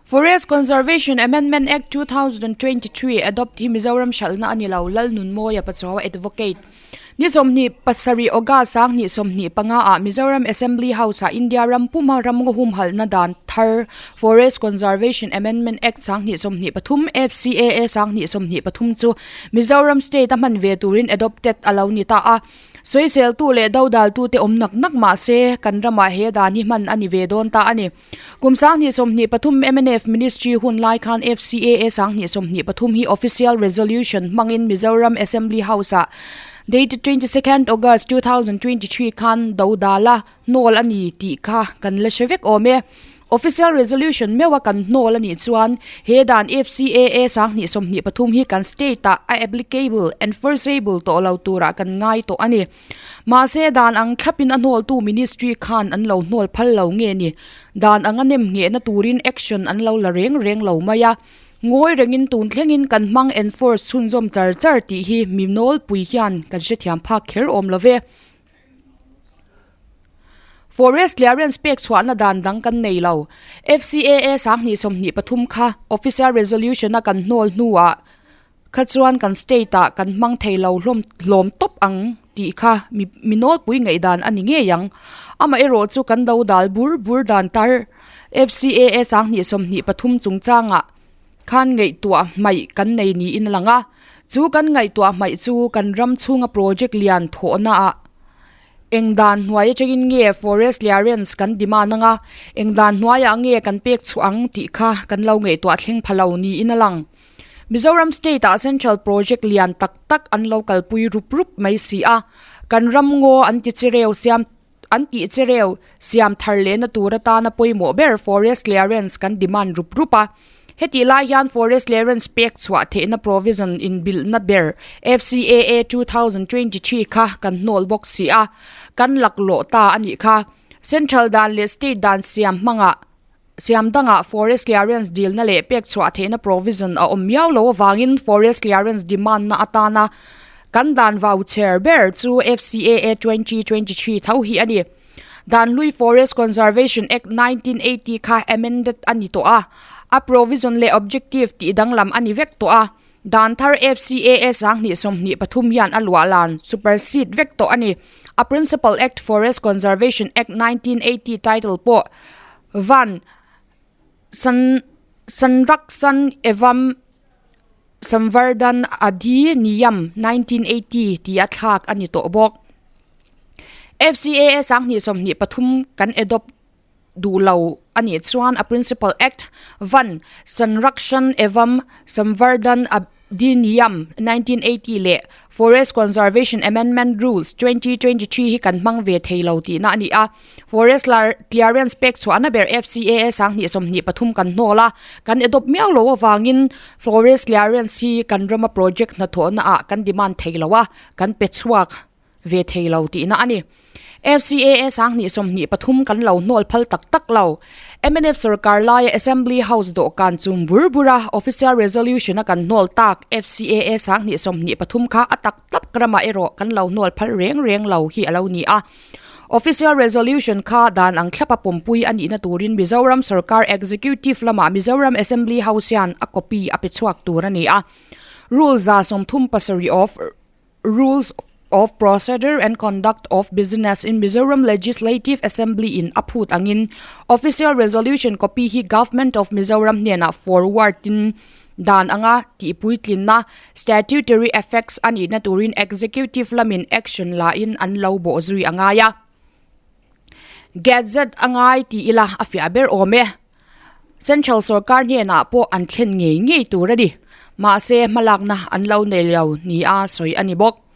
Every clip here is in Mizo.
Forest Conservation Amendment Act 2023 adopt hi Mizoram hralhna a ni lo, Lalnunmawia Pachuau Advocate. Ni 27 August sanghnih 25 ah Mizoram Assembly House ah India ram puma ramngaw humhalhna dan thar Forest Conservation Amendment Act sanghnih 23 FCAA sanghnih 23 chu Mizoram State a hman ve turin adopted a lo ni ta a. Sawiseltu leh dodaltute awm nak nak mah se kan ramah he dan hi hman a ni ve dawn ta a ni. Kum 2023 mnf Ministry hun lai khan FCAA 2023 hi Official Resolution hmangin Mizoram Assembly House-ah dated 22nd August 2023 khan dodala hnawl a ni tih kha kan la hre vek awm e. Official Resolution meuha kan hnawl a nih chuan he dan FCAA 2023 hi kan state-ah a applicable, enforceable tawh lo turah kan ngai tawh a ni. Mahse, dan ang thlapin a hnawltu Ministry khan an lo hnawl phal lo nge ni? Dan anga nem nghehna turin action an lo la reng reng lo mai a. Ngawi rengin tun thlengin kan hmang enforce chhunzawm char char tih hi mi nawlpui hian kan hrethiam phak kher awm lo ve. Forest clearance pek chhuahna dan dang kan nei lo. FCAA 2023 kha Official Resolution a kan hnawl hnuah, Kha chuan kan state ah kan hmang thei lo hlawm hlawm tawp ang tih kha mi mi nawlpui ngaihdan a ni ngei ang. Amaherawh chu kan do dal bur bur dan tar FCAA 2023 chungchangah khan ngaihtuah hmaih kan nei niin a lang a. Chu kan ngaihtuah hmaih chu kan ram chhunga project lian thawhna ah eng dan hnuai atangin nge forest clearance kan demand anga eng dan hnuaiah nge kan pek chhuah ang tih kha kan lo ngaihtuah thleng pha lo niin a lang. Mizoram state ah central project lian tak tak an lo kalpui rup rup mai si a, kan ram ngaw an ti chereu siam an tih chereu siam thar lehna tur atana pawimawh ber forest clearance kan demand rup rup a. Hetih lai hian forest clearance pek chhuah theihna provision inbilhna ber FCAA 2023 kha kan hnawl bawk si a, kan laklawh ta a nih kha. Central dan leh state dan siam hmangah Siam dangah forest clearance dilna leh pek chhuah theihna provision a awm miau lo avangin forest clearance demand na atana kan dan vau chher ber chu FCAA 2023 tho hi a ni. Dan hlui Forest Conservation Act 1980 kha amended a ni tawh a, a provision leh objective tih danglam a ni vek tawh a. Dan thar FCAA 2023 hian a luah lan, supersede, vek tawh a ni. A Principal Act Forest Conservation Act 1980 title pawh Van San Sanrakshan Evam Samvardhan Adhi Niyam 1980 tia thlak a ni tawh bawk. FCAA 2023 kan adopt duh lo a nih chuan a Principal Act Van Sanrakshan Evam Samvardhan Adhiniyam 1980 leh Forest Conservation Amendment Rules 2023 hi kan hmang ve thei lo tihna a ni a. Forest Clearance pek chhuahna ber FCAA 2023 kan hnawl a, kan adopt miau lo avangin Forest Clearance hi kan rama project hnathawhna ah kan demand thei lo a, kan pe chhuak ve thei lo tihna a ni. FCAA 2023 kan lo hnawl phal tak tak lo. Mnf sorkar laia Assembly House dawhkan chum bur bura Official Resolution a kan hnawl tak FCAA 2023 kha a tak tak ramah erawh kan lo hnawl phal reng reng lo hi a lo ni a. Official Resolution kha dan ang thlapa pawmpui a nihna turin Mizoram sorkar Executive lamah Mizoram Assembly House hian a copy a pe chhuak tur a ni a. Rule 37 of Rules of Procedure and Conduct of Business in Mizoram Legislative Assembly in a phut angin Official Resolution copy hi Government of Mizoram hnenah forward in dan anga tihpuitlinna statutory effects a nihna turin Executive lamin action la in an lo bawh zui a ngai a. Gazette a ngai tih ila a fiah ber awm e. Central sorkar hnenah pawh an thlen ngei ngei tur a ni. Mahse, hmalakna an lo nei lo nia sawi a ni bawk.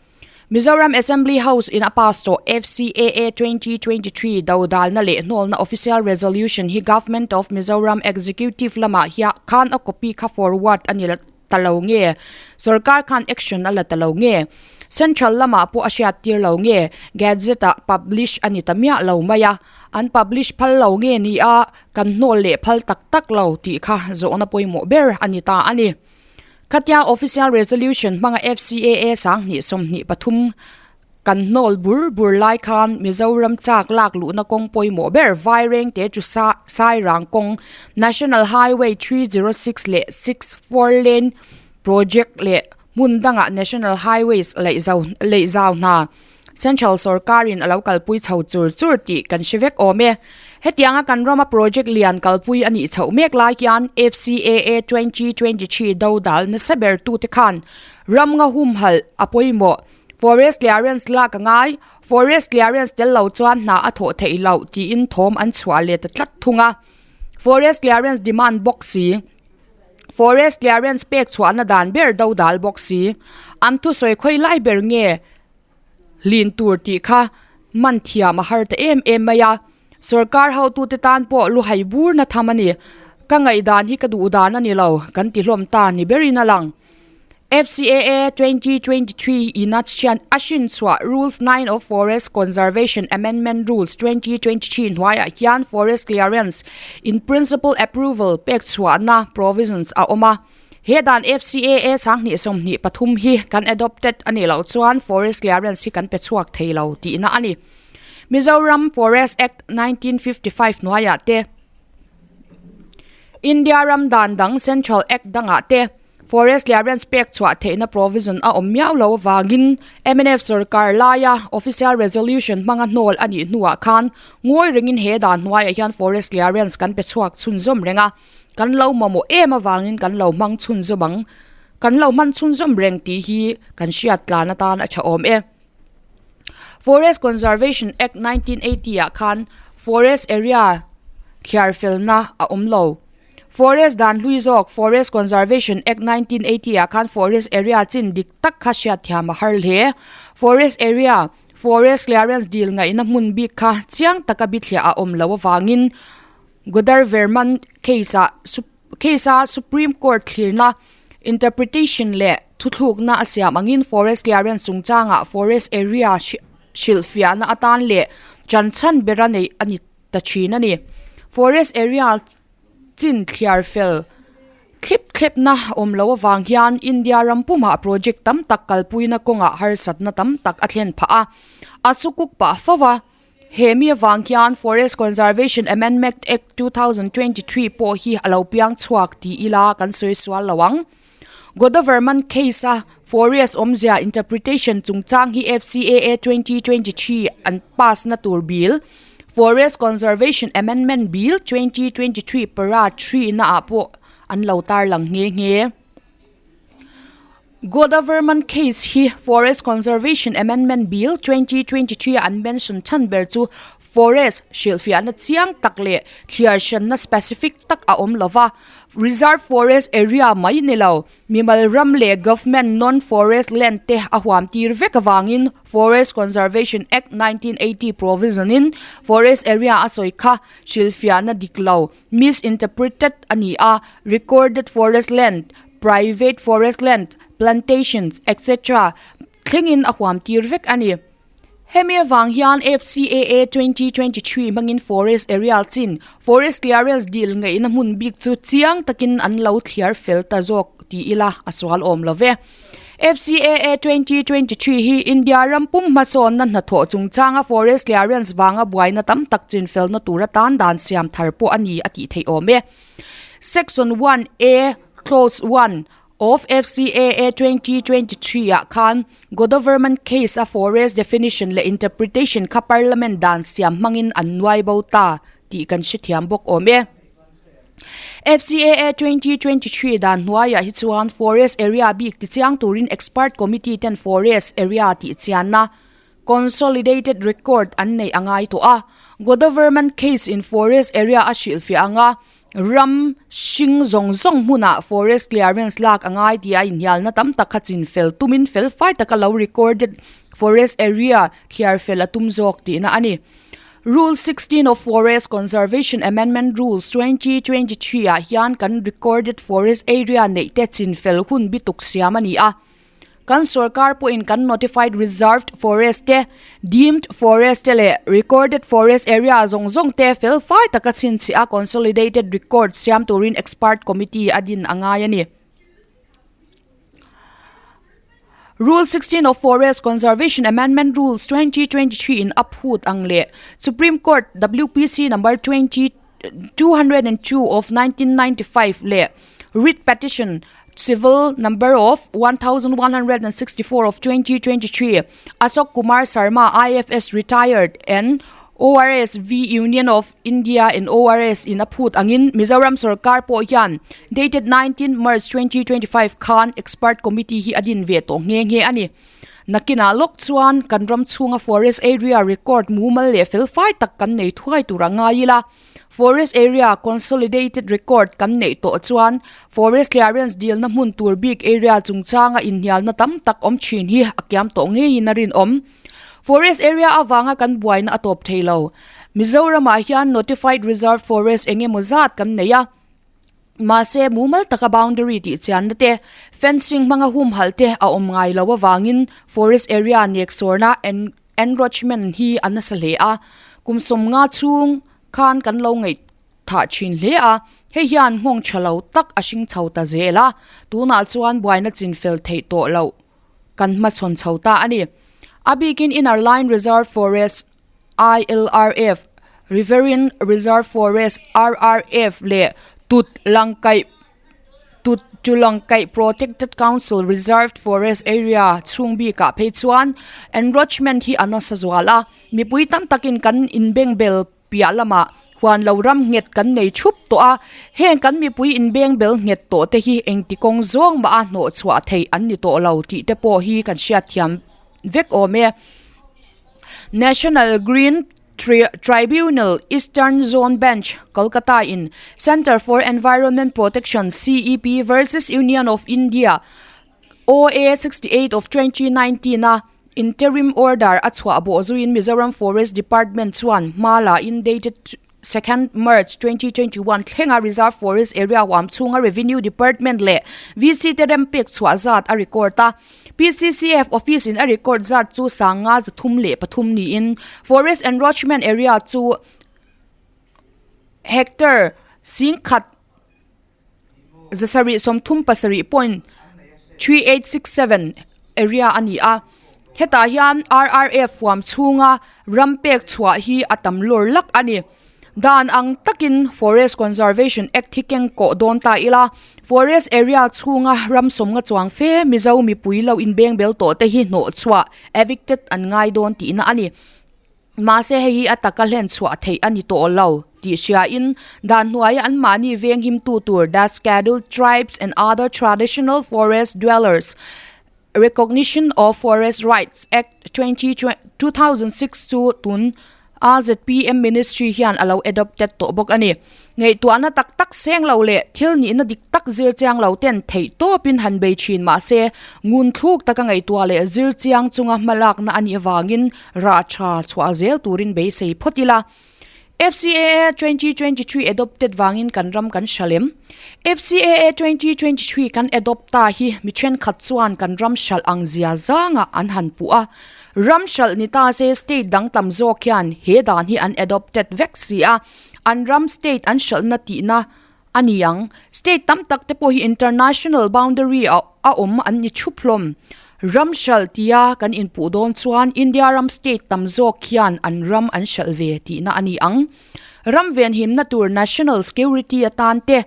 Mizoram Assembly House in a pass tawh FCAA 2023 dodalna leh hnawlna Official Resolution hi Government of Mizoram Executive lamah hian khan a copy kha forward a ni ta lo nge? Sorkar khan action a la ta lo nge? Central lamah pawh a hriat tir lo nge? Gazette ah publish a ni ta miah lo mai a, an publish phal lo nge ni a, kan hnawl leh phal tak tak lo tih kha zawhna pawimawh ber a ni ta a ni. Khatia Official Resolution hmanga FCAA 2023. Kan hnawl bur bur lai khan Mizoram chak lak luhna kawng pawimawh ber Vairengte chu Sairang kawng National Highway 306 leh 64 lane project leh hmun dangah National Highways leih zau hna Central sorkarin a lo kalpui chho chur chur tih kan hre vek awm e. Hetianga kan rama project lian kalpui a nih chhoh mek lai hian FCAA 2023 dodal nasa ber tute khan ram nga humhalh a pawimawh. Forest clearance lak a ngai, Forest clearance tel lo chuan hna a thawh theih loh tiin thawm an chhuah leh ta tlat thung a. Forest clearance demand bawk si. Forest clearance pek chhuahna dan ber dodal bawk si. An thusawi khawi lai ber nge hlin tur tih kha man thiam a har ta em em mai a. Sorkar hotute tan pawh luhai bur na tham a ni. Ka ngaihdan hi ka duh dan a ni lo, kan ti hlawm ta ni berin a lang. FCAA 2023 in a thian a hrin chhuah Rules 9 of Forest Conservation Amendment Rules 2023 hnuaiah hian Forest Clearance in Principle Approval pek chhuahna provisions a awm a. He dan FCAA 2023 hi kan adopted a nih loh chuan Forest Clearance hi kan pe chhuak thei lo tihna a ni. Mizoram Forest Act 1955 hnuaiah te, India ram dan dang Central Act dangah te, Forest clearance pek chhuah theihna provision a awm miau lo avangin mnf sorkar laia official resolution hmanga hnawl a nih hnuah khan ngawi rengin he dan hnuaiah hian forest clearance kan pe chhuak chhunzawm reng a, kan lo mamawh em avangin kan lo hmang chhunzawm ang, kan lo hman chhunzawm reng tih hi kan hriat tlan atan a tha awm e. Forest Conservation Act 1980 ah khan forest area thliar felna a awm lo. Forest dan hlui zawk Forest Conservation Act 1980 ah khan forest area chin dik tak kha hriatthiam a har hle. Forest area, forest clearance dil ngaihna hmun bik kha chiang taka bithliah a awm loh avangin Godarverman case ah case a Supreme Court thlirna interpretation leh thuthlukna a siam angin forest clearance chungchangah forest area hrilhfiahna atan leh chanchhan bera neih a ni ta thin a ni. Forest area chin thliar fel thlip thlepna awm loh avang hian India ram pumah project tam tak kalpuina kawngah harsatna tam tak a thlen phah a, a sukuk pah fo a. He mi avang hian Forest Conservation Amendment Act 2023 pawh hi a lo piang chhuak ti ila kan sawi sual lo ang. Godavarman case a Forest awmzia interpretation chungchang hi FCAA 2023 an pass na tur bill, Forest Conservation Amendment Bill, 2023 para 3 na ah pawh an lo tarlang nghe nghe. Godavarman case hi Forest Conservation Amendment Bill, 2023 a an mention chhan ber chu Forest hrilhfiahna chiang tak leh thliar hranna specific tak a awm lova, Reserve Forest Area mai ni lo, mimal ram leh Government non-forest land te a huam tir vek avangin Forest Conservation Act 1980 provision in Forest Area a sawi kha hrilhfiahna dik lo, misinterpreted, a ni a, recorded forest land, private forest land, plantations etc. Thlengin a huam tir vek a ni. Hemi avang hian FCAA 2023 hmangin Forest Area chin Forest Clearance dil ngaihna hmun bik chu chiang takin an lo thliar fel ta zawk ti ila a sual awm lo ve. FCAA 2023 hi India ram pum hmasawnna hnathawh chungchanga Forest Clearance vanga buaina tam tak chinfelna tur atan dan siam thar pawh a ni a tih theih awm e. Section 1A Clause 1 Of FCAA 2023 ah khan Godoverman case a forest definition leh interpretation kha Parliament dan siam hmangin an nuai bo ta tih kan hrethiam bawk awm e. FCAA 2023 dan hnuaiah hi chuan forest area bik tichiang turin expert committee ten forest area tihchianna consolidated record an neih a ngai tawh a. Godoverman case in forest area a hrilhfiah anga Ram hring zawng zawng hmunah forest clearance lak a ngai tih a inhialna tam tak kha chin fel tumin fel fai taka lo recorded forest area thliar fel a tum zawk tihna a ni. Rule 16 of Forest Conservation Amendment Rules 2023 ah hian kan recorded forest area neih te chin fel hun bi tuk siam a ni a. Kan sorkar pawhin kan notified reserved forest te, deemed forest te leh recorded forest area zawng zawng te fel fai taka chhinchhiah a consolidated record siam turin expert committee a din a ngai a ni. Rule 16 of Forest Conservation Amendment Rules 2023 in a phut ang leh Supreme Court WPC Number 20 202 of 1995 leh Writ Petition Civil Number of 1164 of 2023 Ashok Kumar Sharma IFS Retired and ORS v Union of India and ORS in a phut angin Mizoram sorkar pawh hian dated 19 March 2025 khan Expert Committee hi a din ve tawh nghe nghe a ni. Nakinah lawk chuan kan ram chhunga forest area record mumal leh felfai tak kan nei thuai tur a ngai ila. Forest area consolidated record kan neih tawh chuan forest clearance dilna hmun tur bik area chungchanga inhnialna tam tak awm thin hi a kiam tawh ngeiin a rinawm. Forest area avanga kan buaina a tawp thei lo. Mizoramah hian notified reserve forest eng emaw zat kan nei a. Mahse, mumal taka boundary tih chianna te, fencing hmanga humhalh te a awm ngai lo avangin forest area neksawrna encroachment hi a nasa hle a. Kum 50 chhung khan kan lo ngaihthah thin hle a, hei hian nghawng tha lo tak a hring chho ta zel a, tunah chuan buaina chinfel theih tawh loh kan hmachhawn chho ta a ni. A bikin Inner Line Reserve Forest, ILRF, Riverine Reserve Forest, RRF, leh Tut Langkaih Tut Tulangkaih Protected Council Reserved Forest Area chhung bikah phei chuan encroachment hi a nasa zual a, mipui tam takin kan inbengbel piah lamah huan lo ram nghet kan nei thup tawh a, heng kan mipui inbengbel nghet tawh te hi engti kawng zawng mah a hnawh chhuah theih an ni tawh lo tih te pawh hi kan hriatthiam vek awm e. National Green Tribunal Eastern Zone Bench, Kolkata in Centre for Environment Protection, CEP, versus Union of India, OA 68 of 2019 a interim order a chhuah bawh zuiin Mizoram Forest Department chuan hma la in dated 2nd March 2021 thlenga Reserve Forest Area huam chhunga Revenue Department leh VC te rem pek chhuah zat a record a. PCCF office in a record zat chu 533 niin Forest Encroachment Area chu hectare 10 737.3867 area a ni a. Hetah hian RRF huam chhunga ram pek chhuah hi a tam lawr lak a ni. Dan ang takin Forest Conservation Act hi keng kawh dawn ta ila, Forest area chhunga ram sawmnga chuang fe Mizo mipui lo inbengbel tawh te hi hnawh chhuah, evicted, an ngai dawn tihna a ni. Mahse hei hi a taka hlen chhuah theih a ni tawh lo tih hriain dan hnuaia anmahni venghimtu tur The Scheduled Tribes and Other Traditional Forest Dwellers Recognition of Forest Rights Act 2006 chu tun a zpm Ministry hian a lo adopted tawh bawk a ni. Ngaihtuahna tak tak seng lo leh thil nihna dik tak zir chiang lo ten theih tawpin han bei thin mah se, ngun thluk taka ngaihtuah leh zir chiang chunga hmalakna a nih avangin rah tha chhuah zel turin beisei phawt ila. FCAA 2023 adopted vangin kan ram kan hral em? FCAA 2023 kan adopt ta hi mi thenkhat chuan kan ram hralh ang zia zangah an han puh a. Ram hralh ni ta se state dang tam zawk hian he dan hi an adopted vek si a. An ram state an hralhna tihna a ni ang. State tam tak te pawh hi international boundary a a awm an ni thup hlawm. Ram hralh tia kan inpuh dawn chuan India ram state tam zawk hian an ram an hralh ve tihna a ni ang. Ram venhimna tur national security atan te,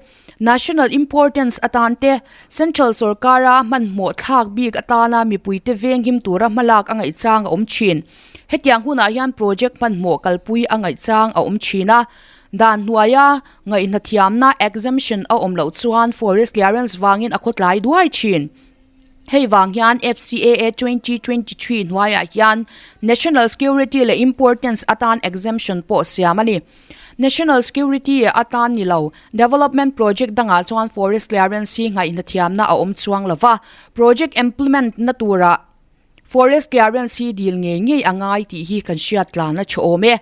national importance atan te, central sorkara hmanhmawh thlak bik atana mipuite venghim tura hmalak a ngaihchang a awm thin. Hetiang hunah hian project hmanhmawh kalpui a ngaihchang a awm thin a, dan hnuaia ngaihnathiamna exemption a awm loh chuan forest clearance vangin a khawtlai duai thin. Hei vang hian FCAA 2023 hnuaiah hian national security leh importance atan exemption pawh siam a ni. National security atan ni lo, development project dangah chuan forest clearance hi ngaihnathiamna a awm chuang lo va, project implement na turah Forest clearance hi dil ngei ngei a ngai tih hi kan hriat tlan a tha awm e.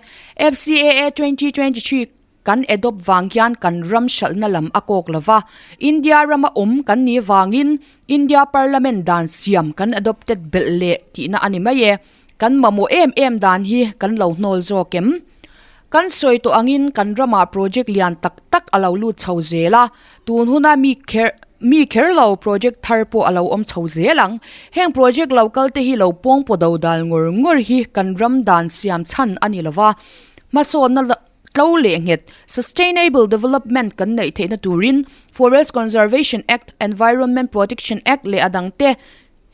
FCAA 2023 kan adopt vang hian kan ram hralhna lam a kawk lo va, India rama awm kan nih vangin India Parliament dan siam kan adopted belh leh tihna a ni mai e. Kan mamawh em em dan hi kan lo hnawl zawk em? Kan sawi tawh angin kan ramah project lian tak tak a lo lut chho zel a, tun huna mi kher. mi kher lo project thar pawh a lo awm chho zel ang. Heng project lo kal te hi lo pawngpaw do dal ngawr ngawr hi kan ram dan siam chhan a ni lova, hmasawnna tlo leh nghet, sustainable development, kan neih theihna turin Forest Conservation Act, Environment Protection Act leh a dangte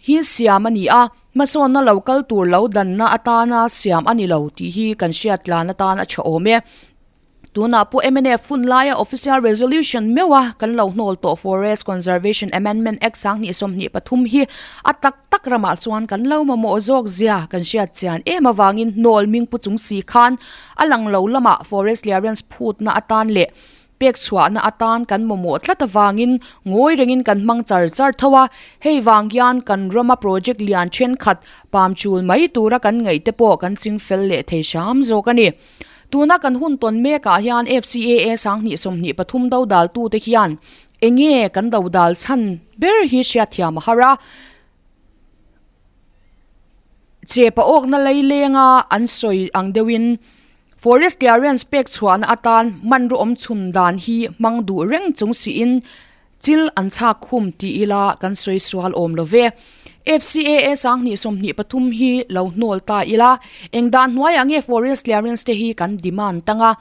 hi siam a ni a, hmasawnna lo kal tur lo danna atana siam a ni lo tih hi kan hriat tlan atan a tha awm e. Tunah pawh mnf hun laia Official Resolution meuha kan lo hnawl tawh Forest Conservation Amendment Act 2023 hi a tak tak ramah chuan kan lo mamawh zawk zia kan hriat chian em avangin hnawl ming pu chung si khan a lang lo lamah Forest Clearance phutna atan leh pek chhuahna atan kan mamawh tlat avangin ngawi rengin kan hmang char char tho a, hei vang hian kan rama project lian thenkhat pam chul mai tura kan ngaih te pawh kan chingfel leh thei hram zawk a ni. Tuna kan hun tawn mekah hian FCAA 2023 dodaltute hian enge kan dodal chhan ber hi hriatthiam a har a. Chepa awkna leilenga an sawi ang deuhin Forest Clearance pek chhuahna atan hmanraw awm chhun dan hi hmang duh reng chung siin Chil an chhak khum ti ila kan sawi sual awm lo ve. FCAA 2023 hi lo hnawl ta ila, eng dan hnuaiah nge forest clearance te hi kan demand tang a,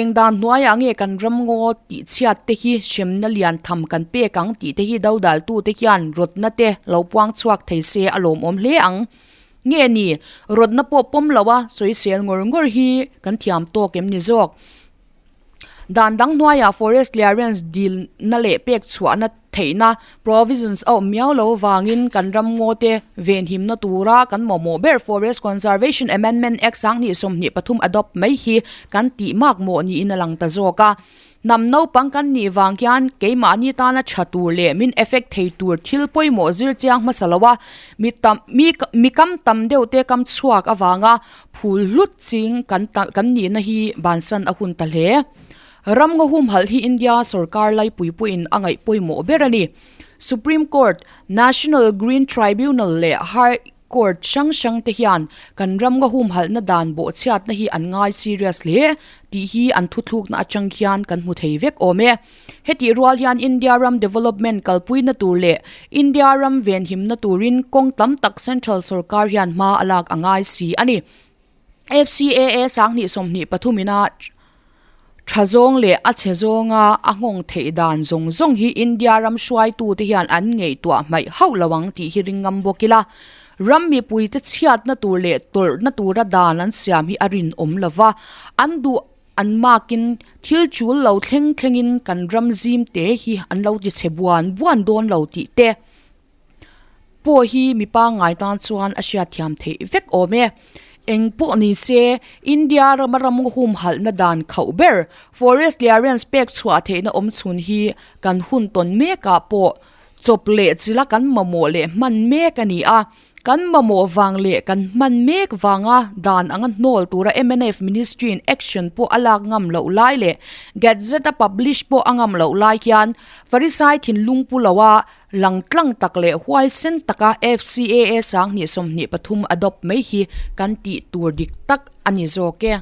eng dan hnuaiah nge kan ram ngaw tih chhiat te hi hremna lian tham kan pek ang tih te hi dodaltute hian rawtna te lo puang chhuak thei se a lawmawm hle ang. Nge ni, rawtna pawh pawm lo a sawisel ngawr ngawr hi kan thiam tawk em ni zawk? Dan dang hnuaiah Forest Clearance dilna leh pek chhuahna theihna provisions a awm miau lo vangin kan ram ngaw te venhimna tura kan mamawh ber Forest Conservation Amendment Act 2023 adopt mai hi kan tih mak mawh niin a lang ta zawk a. Hnam naupang kan nih vang hian keimahni tana tha tur leh min effect thei tur thil pawimawh zir chiang hmasa lo a, mi tam mi mi kam tam deuh te kam chhuak avanga Phul hlut ching kan kan nihna hi bansan a hun ta hle. Ram ngaw humhalh hi India sorkar laipui pawhin a ngaih pawimawh ber a ni. Supreme Court, National Green Tribunal leh High Court hrang hrang te hian kan ram ngaw humhalhna dan bawhchhiatna hi an ngai serious hle tih hi an thuthlukna atang hian kan hmu thei vek awm e. Hetih rual hian India ram development kalpuina tur leh India ram venhimna turin kawng tam tak central sorkar hian hma a lak a ngai si a ni. FCAA 2023 ina tha zawng leh a chhe zawnga a nghawng theih dan zawng zawng hi India ram hruaitute hian an ngaihtuah hmaih hauh lo ang tih hi ring ngam bawk ila. Ram mipuite chhiatna tur leh tawlhna tura dan an siam hi a rinawm lova, an duh An makin thil chul lo thleng thlengin kan ram zim te hi an lo ti chhe buan buan dawn lo tih te pawh hi mi pangngai tan chuan a hriatthiam theih vek awm e. Eng pawh ni se, India rama ram humhalhna dan khauh ber Forest Clearance pek chhuah theihna awm chhun hi kan hun tawn mekah pawh chawp leh chila kan mamawh leh hman mek a ni a. Kan mamawh vang leh kan hman mek vanga dan anga hnawl tura mnf Ministry in action pawh a lak ngam loh lai leh Gazette a publish pawh a ngam loh lai hian Farisai thinlung pu loa lang tlang tak leh huaisen taka FCAA 2023 adopt mai hi kan tih tur dik tak a ni zawk e.